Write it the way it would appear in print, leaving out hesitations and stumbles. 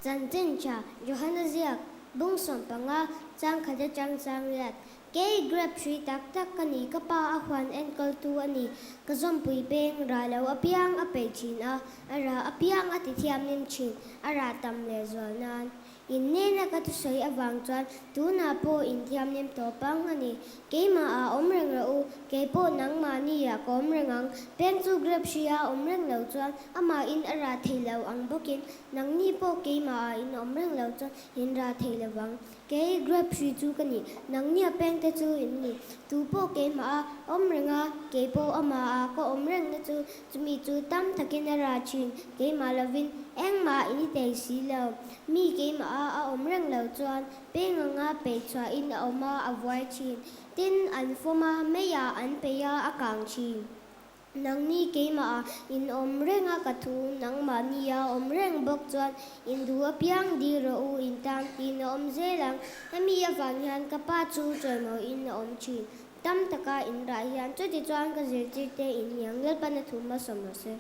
Chanchin tha, Johana ziak, bung 15, chang khat atang chang riat. Kei grep hrui tak tak ka ni, ka pa a huan enkawltu a ni. Ka zawmpui peng, rah lo apiang a peih thin a, a rah apiang a ti thiamhlim thin, a rah tam leh zual nan. In nena ka thusawi avang chuan tunah pawh in thiamhlim tawh pang a ni. Keimah ah awm reng rawh u, kei pawh nangmahni ah ka awm reng ang. Peng chu grep hri a awm reng lo chuan amahin a rah thei lo ang bawkin nangni pawh keimah ah in awm reng lo chuan in rah thei lo vang. Kei grep hri chu ka ni, nangni a peng te chu in ni. Tu pawh keimah a awm reng a, kei pawh amah ah ka awm reng na chu chumi chu tam takin a rah thin. Keimah lovin engmah in i tei si lo. Mi keimah a a awm reng lo chuan peng anga peih chhuahin a awm a, a vuai thin. Tin, an fawm a, meiah an peih a, a kang thin. Nangni keimah ah in awm reng a ka thu, nangmahni a awm reng bawk chuan in duh apiang dil rawh u, in tan tiin a awm zel ang. Hemi avang hian ka pa chu chawimawiin a awm thin. Tam taka in rah hian chutichuan ka zirtirte in hiang Lalpan a thu hmasawm rawh se.